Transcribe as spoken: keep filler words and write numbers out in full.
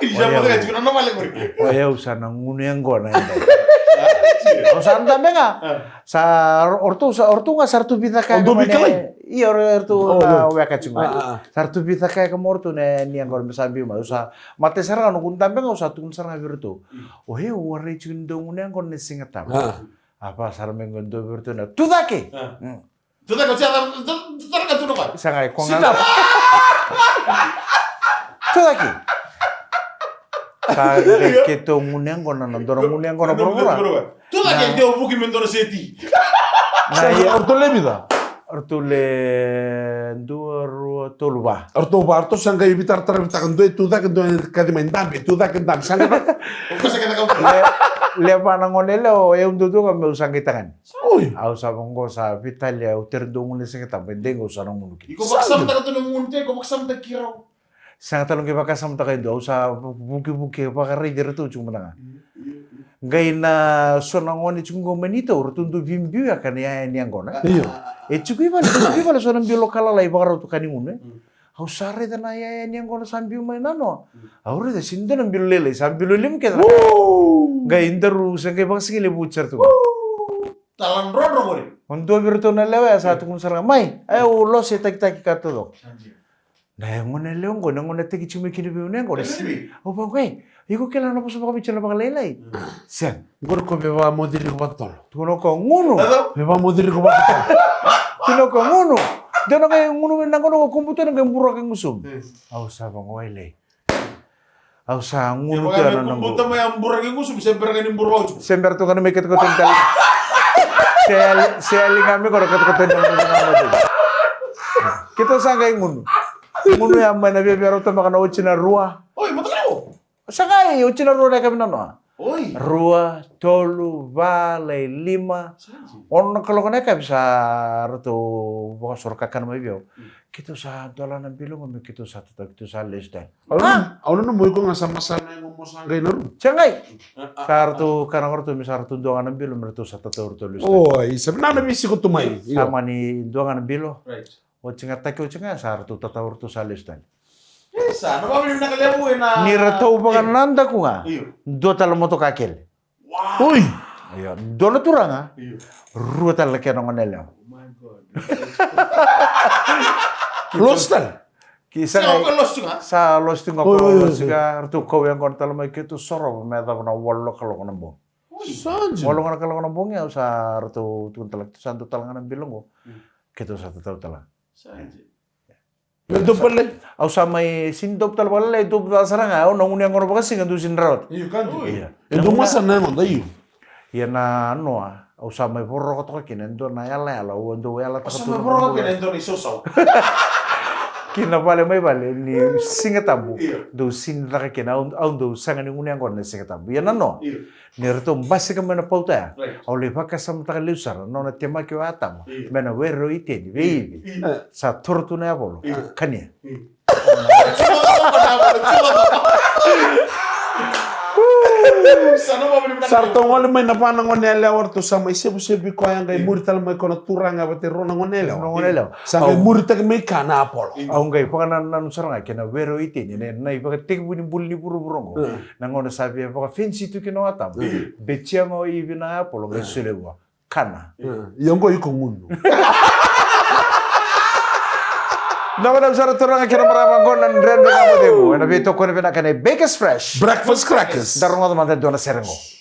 Ia, mo tiko na vale qori. O yau sa na gunu yaqona. Au sa dabe ga. Sa o ratou, sa o ratou ga sa ratou vica ka. O dou vei kalai? Ia, o ratou na weka tiko ga. Sa ratou vica ka ka mo ratou na ni yaqona me sa biu mai. Au sa mate sara ga noqu dabe ga, au sa tukuna sara ga vei ratou. O yau, au rai tiko ni dou gunu yaqona na Siga Tabu. A va sara mai qo dou vei ratou na tucake. Tucake, o tia, tucake tu na va. Sa qai ko ga. Tucake. Sa qai keitou gunu yaqona na dua na gunu yaqona vuravura. Tucake, deu vuki me dua na seti. Sa qai o ratou le vica? O ratou le dua, rua, tolu, va. O ratou va, o ratou sa qai veitaratara, veitaka dua e tucake, dua e kaci mai dabe, tucake dabe, sa qai va. Le, le va na gone yalewa, o yau duadua ga meu sa qai tagane. Oi. Au sa vaqo sa veitalia, au tere dua gunu na Siga Tabu, e dei qo au sa na gunu kina. Iko vakasamataka tu na gunu te, iko vakasamataki rau. Sega tale qai vakasamataka e dua, au sa vukivuki vakaraici iratou tiko mada ga. Qai na so na gone tiko qo mai neitou, ratou dau veibiuyaka na yaya ni yaqona. Io. E tiko i vale, tiko i vale so na bilo ka lalai vakarau tu ka ni gunu, e. Au sa raica na yaya ni yaqona sa biu mai nanoa. Au raica sega ni dua na bilo lailai, sa bilo levu kece. Qai daru sa qai vakasigalevu oti sara tu ga. Taladrodro qori. O dua vei iratou na lewe ya sa tukuna sara ga mai, e, au lose takitaki ka taucoko. Na gone yalewa qo, na gone taki tiko mai kina vei au na yaqona. Au vaqo, e, iko kila na vosa vakaviti na vakalailai? Sega. Qori ko veivakamoceriko vakatotolo. Tukuna o koya gunu. Veivakamoceriko vakatotolo. Tukuna o koya gunu. Dua na qai gunu na gone ko kubuta na qai buraka e gusumu. Au sa vaqo, e lai. Au sa gunu tu na noqu. Kubuta mai a buraka e gusumu, se bera ga ni buraka. Se bera tu ga ni mai katokatoni tale. Se yali, se yali ga mai qo na katokatoni na noqu. Keitou sa qai gunu. Gunu ya mai na viavia rau tabaka na oti na rua. Oi, mataka. Sa qai oti na rua na yakavi nanoa. Oi. Rua, tolu, va, lai lima. Ono na kaloko na yakavi sa ratou vakasoro kakana mai vei au. Keitou sa dola na bilo qo me keitou sa tatau, keitou sa lesu tale. Au na, au na nomu iko ga sa masana iko mo sa qai na rua. Sa qai. Sa ratou kana ko ratou me sa ratou dua ga na bilo me ratou sa tatau ratou lesu tale. Oi, sa vinaka na veisiko tu mai. Sa mani dua ga na bilo. Right. Oti ga, taki oti ga, sa ratou tatau ratou sa lesu tale. E, sa na vakavinaka levu ena. Ni ratou vakanadaku ga. Io. Dua tale motoka kele. Wow. Oi. Io, dua na turaga. Io. Rua tale na kena gone yalewa. Oh my God. Losi tale. Ki sa ga losi tu ga. Sa losi tu ga ko losi ga, ratou kau yaqona tale mai keitou sorova me yacova na walu na kaloko na bogi. Oi. Walu ga na kaloko na bogi, au sa ratou tukuna tale, keitou sa dua tale ga na bilo qo. Keitou sa tatau tale ga. Sa. E dopu vale. Au sa mai sini dopu tale vale, e dopu ca sara ga, au na gunu yaqona vakasiga dou sini rawata. Io, ka dou. Io. E dou masa na yagoda, io. Ia na noa, au sa mai voroka toka kina e dua na yalayala, au dau yalataka tu na voroka kina e dua na isausau. Kina vale mai vale ni Siga Tabu. Io. Dou sini caka kina, au, au dau sega ni gunu yaqona na Siga Tabu. Ia na noa. Io. Ni ratou basika mai na pauta ya. Right. Au lai vakasamataka lesu sara na nona temaki o Atama. Io. Me na were o Iteni vei Ivi. Io. Sa toro tu na yavolo. Io. Kania. Io. Sa ratou gole mai na va na gone yalewa, ratou sa mai sevusevu i koya, qai muri tale mai ko na turaga vata e rua na gone yalewa. Rua na gone yalewa. Sa qai muritaki mai ka na apolo. Au qai vakanananu sara ga kei na were o Iteni, na, na ivakatekivu ni buli ni vuravura oqo. Na gauna sa via vakafenisi tu kina o Atama. Betia ga o Ivi na apolo, qai solia vua. Kana. Ia oqo iko gunu. Na vanau sara turaga kei na marama oqo na Dredre Ga Mo Cegu. Ena veitokoni vinaka nei Bakers Fresh. Breakfast crackers. Da rogoca mada e dua na sere oqo.